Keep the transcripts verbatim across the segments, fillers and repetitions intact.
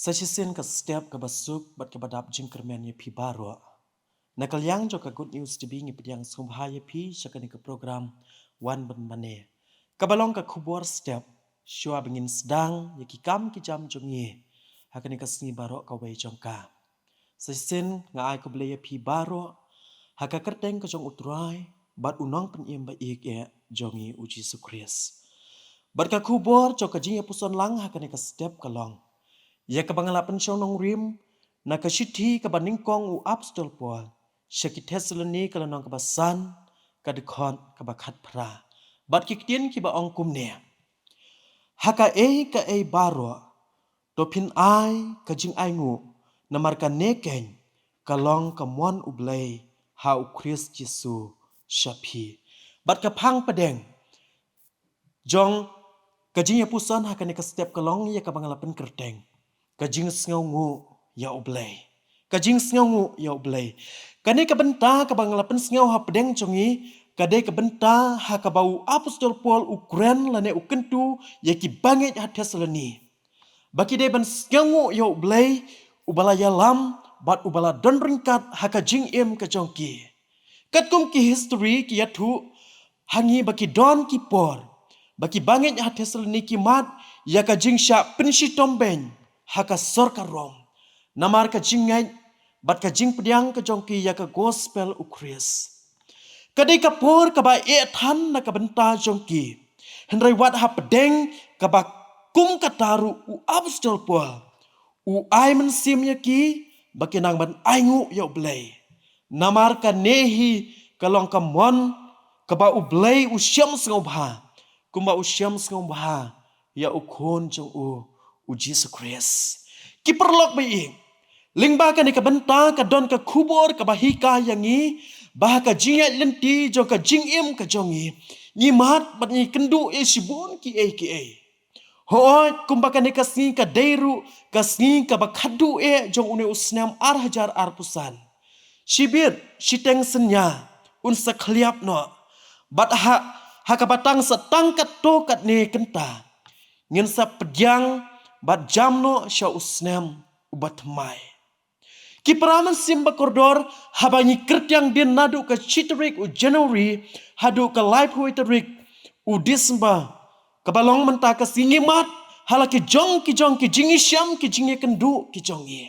Sa shisien ka step kaba suk bad kaba dap jingkyrmen ïa phi baroh. Na ka liang jong ka Good News T V ngi pdiang sngewbha ïa phi sha kane ka program Wan Ban Mane, kaba long ka khubor step shuwa ba ngin sdang ïa ki kam ki jam jong ngi ha kane ka sngi baroh kawei jong ka. Sa shisien nga ai khublei ïa phi baroh ha ka kyrteng ka jong U Trai bad U Nongpynim ba ïeit jong ngi U Jisu Khrist. Bad ka khubor jong ka jingïapuson lang ha kane ka step ka long ïa kaba nga la pynshong nongrim na ka shithi kaba nyngkong u Apostol Paul sha ki Thessaloni, ka lynnong kaba san, ka dkhot kaba khatphra bad ki ktien kiba ong kumne: Ha kaei kaei baroh to phin ai ka jingainguh, namar kane keiñ ka long ka mon U Blei ha U Khrist Jisu sha phi. Bad ka phang pdeng jong ka jingïapuson ha kane ka step ka long ïa kaba nga la pynkyrteng ka jingsngewnguh ïa U Blei. Ka jingsngewnguh ïa U Blei. Kane ka bynta kaba nga la pynsngew ha pdeng jong ngi ka dei ka bynta ha kaba u Apostol Paul u kren lane u kyntu ïa ki bangeit ha Thessaloni ba ki dei ban sngewnguh ïa U Blei uba la ïalam bad uba la don ryngkat ha ka jingim ka jong ki. Katkum ki history ki ïathuh ha ngi ba ki don ki por ba ki bangeit ha Thessaloni ki mad ïa ka jingshah pynshitom beiñ ha ka sorkar Rom namar ka jingngeit bad ka jingpdiang ka jong ki ïa ka gospel U Khrist. Ka dei ka por kaba eh than na ka bynta jong ki. Hynrei wat ha pdeng kaba kum kata ruh u Apostol Paul u ai mynsiem ïa ki ba ki nang ban ainguh ïa U Blei. Namar kane hi ka long ka mon kaba U Blei u shem sngewbha kumba u shem sngewbha ïa u Khun jong u, u Jisu Khrist. Ki paralok ba ïeit, lyngba kane ka bynta ka don ka khubor kaba hikai ïa ngi ba ha ka jingïaid lynti jong ka jingim ka jong ngi, ngi mad bad ngi kynduh ïa shibun kiei kiei. Hooid, kumba kane ka sngi ka dei ruh ka sngi kaba khadduh eh jong une u snem ar hajar arphew san. Shibit shiteng synñia un sa khliap noh bad ha, ha kaba tang sa tang katto katne kynta ngin sa pdiang bad jam noh sha u snem uba thymmai. Ki para mynsiem ba kordor, haba ngi kyrtiang dien naduh ka shi tarik u January haduh ka laiphew wei tarik u December, kaba long mynta ka sngi, ngi mad ha la ki jong ki jong ki jingïashem ki jingïakynduh ki jong ngi.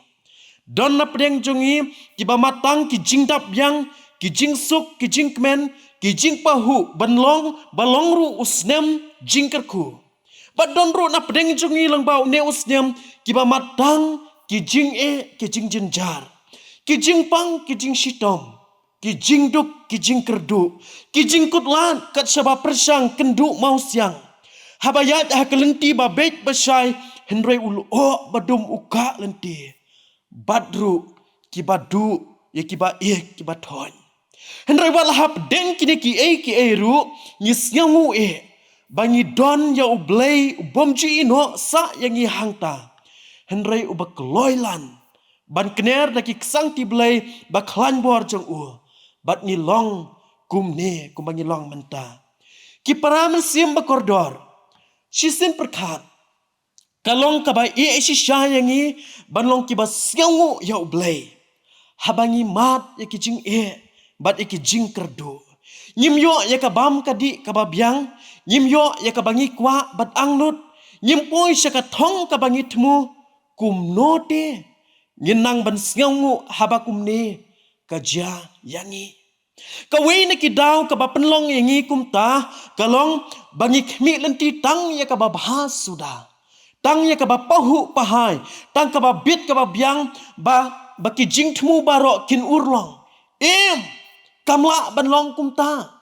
Don na pdeng jong ngi kiba mad tang ki jingdap biang, ki jingsuk, ki jingkmen, ki jingpahuh ban long ba long ruh u snem jingkyrkhu. Bad don ruh na pdeng jong ngi lyngba une u snem kiba mad tang ki jingeh ki jingjynjar, ki jingpang ki jingshitom, ki jingduk ki jingkyrduh, ki jingkutlad kat shaba pyrshang kynduh mawsiang. Haba ïaid ha ka lynti ba beit ba shai, hynrei u lyoh ba dum u kah lynti. Bad ruh kiba duh ïa kiba ïeit kiba thoiñ. Hynrei wat la ha pdeng kine kiei kiei ruh ngi sngewnguh eh ba ngi don ïa U Blei u bym ju ïehnoh sah ïa ngi hangta, hynrei uba kloi lan ban kner da ki ksangti Blei ba khlaiñ bor jong u. Bad ngi long kumne kumba ngi long mynta. Ki para mynsiem ba kordor, shisien pyrkhat ka long kaba eh shisha ïa ngi ban long kiba sngewnguh ïa U Blei haba ngi mad ïa ki jingeh bad ïa ki jingkyrduh. Ngim ïoh ïa ka bam ka dih kaba biang, ngim ïoh ïa kaba ngi kwah bad angnud, ngim poi sha ka thong kaba ngi thmu. Kumno te ngin nang ban sngewnguh haba kumne ka jia ïa ngi? Kawei na ki daw kaba pynlong ïa ngi kumta ka long ba ngi khmih lynti tang ïa kaba bha suda, tang ïa kaba pahuh pahai, tang kaba bit kaba biang, ba, ba ki jingthmu baroh kin urlong. Em, kam lah ban long kumta.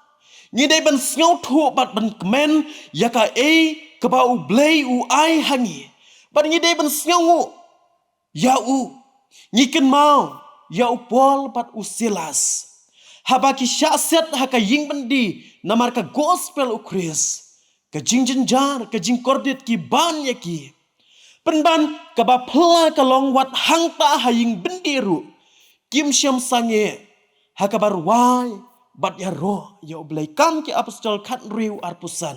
Ngi dei ban sngewthuh bad ban kmen ïa kaei kaba U Blei u ai ha ngi. Bad ngi dei ban sngewnguh ïa u. Ngi kynmaw ïa u Paul bad u Silas haba ki shah set ha ka ïing byndi namar ka gospel U Khrist. Ka jingjynjar, ka jingkordit ki ban ïa ki. Pynban kaba phylla ka long wat hangta ha ïing byndi ruh kim shym sangeh ha kaba rwai bad ïaroh ïa U Blei. Kam ki Apostol khathynriew arphew san.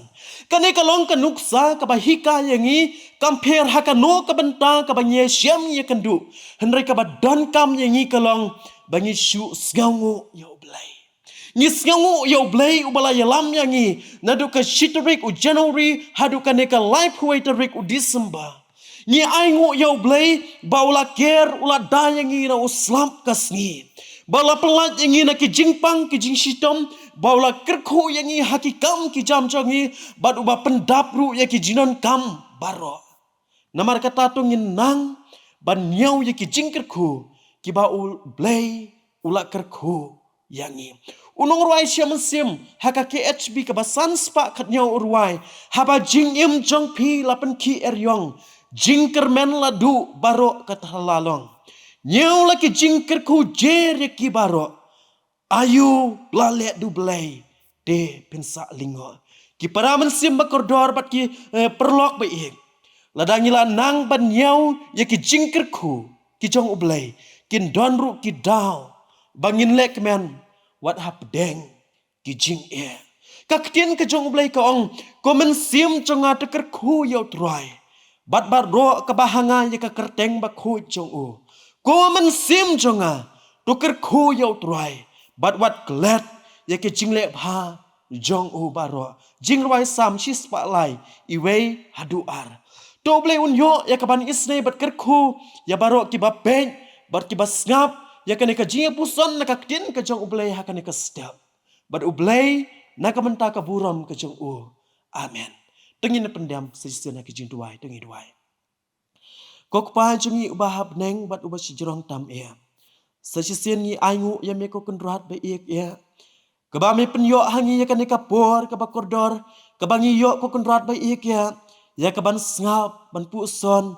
Kane ka long ka nuksa kaba hikai ïa ngi, kam pher ha kano ka bynta kaba ngi ïashem ïakynduh. Hynrei kaba donkam ïa ngi ka long ba ngi shu sngewnguh ïa U Blei. Ngi sngewnguh ïa U Blei uba la ïalam ïa ngi naduh ka shi tarik u January haduh kane ka laiphew wei tarik u December. Ngi ainguh ïa U Blei ba u la ker, u la da ïa ngi na u slap ka sngi. Ba u la pyllait ïa ngi na ki jingpang ki jingshitom, ba u la kyrkhu ïa ngi ha ki kam ki jam jong ngi, bad uba pyndap ruh ïa ki jingdonkam baroh. Namar kata to ngin nang ban ñiew ïa ki jingkyrkhu kiba U Blei u la kyrkhu ïa ngi. U nongrwai Shemshim ha ka K H B kaba san spah khatñiew u rwai, haba jingim jong phi la pynkhih eriong, jingkyrmen la duh baroh ka thala long. Ñiew la ki jingkyrkhu jer ïa ki baroh. Aïu la leh da U Blei te phin sa lyngngoh. Ki para mynsiem ba kordor bad ki, eh, paralok ba ïeit. Lada ngi la nang ban ñiew ïa ki jingkyrkhu ki jong U Blei, kin don ruh ki daw ba ngin leh kmen wat hapdeng ki jingeh. Ka ktien ka jong U Blei ka ong, ko mynsiem jong nga to kyrkhu ïa U Trai, bad baroh kaba ha nga ïa ka kyrteng bakhuid jong u. Ko mynsiem jong nga to kyrkhu ïa U Trai, bad wat klet ïa ki jingleh bha jong u baroh. Jingrwai Salm shi spah lai, iwei haduh ar. To U Blei un ïoh ïa kaban isynei bad kyrkhu ïa baroh kiba peit bad kiba sngap ïa kane ka jingïapuson na ka ktien ka jong U Blei ha kane ka step. Bad U Blei na ka bynta ka burom ka jong u. Amen. To ngin pyndem sa shisien ha ki jingduwai, to ngin duwai. Ko Kpa jong ngi uba ha bneng bad uba shajrong tam eh, sa shisien ngi ainguh ïa me ko Kynrad ba ïeit eh, kaba me pynïoh ha ngi ïa kane ka por kaba kordor, kaba ngi ïoh ko Kynrad ba ïeit eh, ïa kaban sngap, ban puson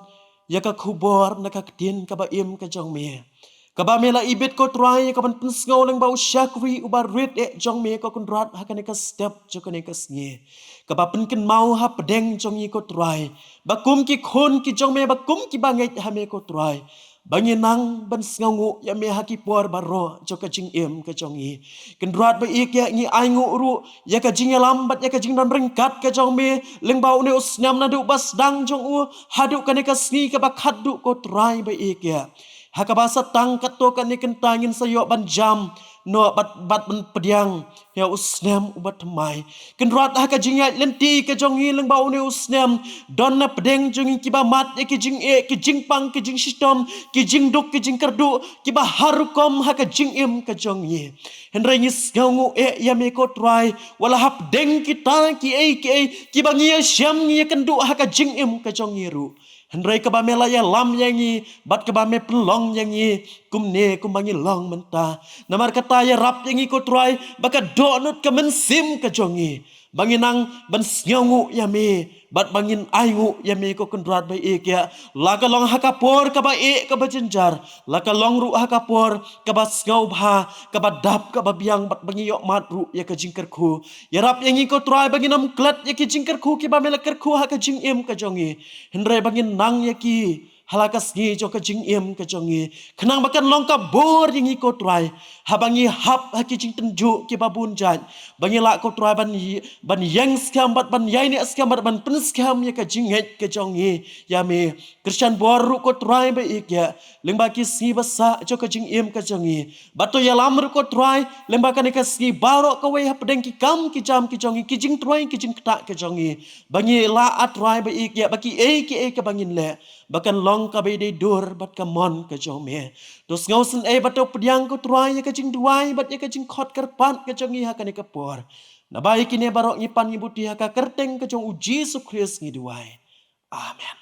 ïa ka khubor na ka ktien kaba im ka jong me, kaba me la ibit ko Trai ïa kaban pynsngew lyngba u shakri uba rit eh jong me ko Kynrad ha kane ka step jong kane ka sngi. Kaba pynkynmaw hapdeng jong ngi ko Trai, ba kum ki khun ki jong me, ba kum kiba ngeit ha me ko Trai, ba ngin nang ban sngewnguh ïa me ha ki por baroh jong ka jingim ka jong ngi. Kynrad ba ïeit eh, ngi ainguh ruh ïa ka jingïalam bad ïa ka jingdon ryngkat ka jong me lyngba une u snem naduh ba sdang jong u haduh kane ka sngi kaba khatduh ko Trai ba ïeit eh. Ha kaba sa tang katto katne kynta ngin sa ïoh ban jam noh bad, bad ban pdiang ïa u snem uba thymmai. Kynrad ha ka jingïaid lynti ka jong ngi lyngba une u snem, don na pdeng jong ngi kiba mad ïa ki jingeh, ki jingpang, ki jingshitom, ki jingduk, ki jingkyrduh, kiba har rukom ha ka jingim ka jong ngi. Hynrei ngi sngewnguh eh ïa me ko Trai, wat la hapdeng kita kiei kiei kiba ngi ïashem ngi ïakynduh ha ka jingim ka jong ngi ruh. Hynrei kaba me la ïalam ïa ngi bad kaba me pynlong ïa ngi kumne kumba ngi long mynta. Namar kata ïarap ïa ngi ko Trai ba ka dohnud ka mynsiem ka jong ngi, ba ngin nang ban sngewnguh ïa me bad ba ngin ainguh ïa me ko Kynrad ba ïeit eh. La ka long ha ka por kaba eh kaba jynjar, la ka long ruh ha ka por kaba sngewbha, kaba dap, kaba biang bad ba ngi ïoh mad ruh ïa ka jingkyrkhu. Ïarap ïa ngi ko Trai ba ngin ym klet ïa ki jingkyrkhu kiba me la kyrkhu ha ka jingim ka jong ngi, hynrei ba ngin nang ïa ki ha la ka sngi jong ka jingim ka jong ngi, khnang ba kan long ka bor ïa ngi ko Trai haba ngi hap ha ki jingtynjuh kiba bun jait, ba ngi lah ko Trai ban ï-, ban ïeng skhem bad ban ïaineh skhem bad ban pynskhem ïa ka jingngeit ka jong ngi ïa me. Kyrshan bor ruh ko Trai ba ïeit eh lyngba ki sngi ba sah jong ka jingim ka jong ngi. Bad to ïalam ruh ko Trai lyngba kane ka sngi baroh kawei hapdeng ki kam ki jam ki jong ngi, ki jingtrei ki jingktah ki jong ngi, ba ngi lah a Trai ba ïeit eh ba kiei kiei kaba ngin leh ba kan long kaba dei dur bad ka mon ka jong me. To sngewsynei bad to pdiang ko Trai ïa ka jingduwai bad ïa ka jingkhot kyrpad ka jong ngi ha kane ka por. Naba ïa kine baroh ngi pan ngi buti ha ka kyrteng ka jong U Jisu Khrist ngi duwai. Amen.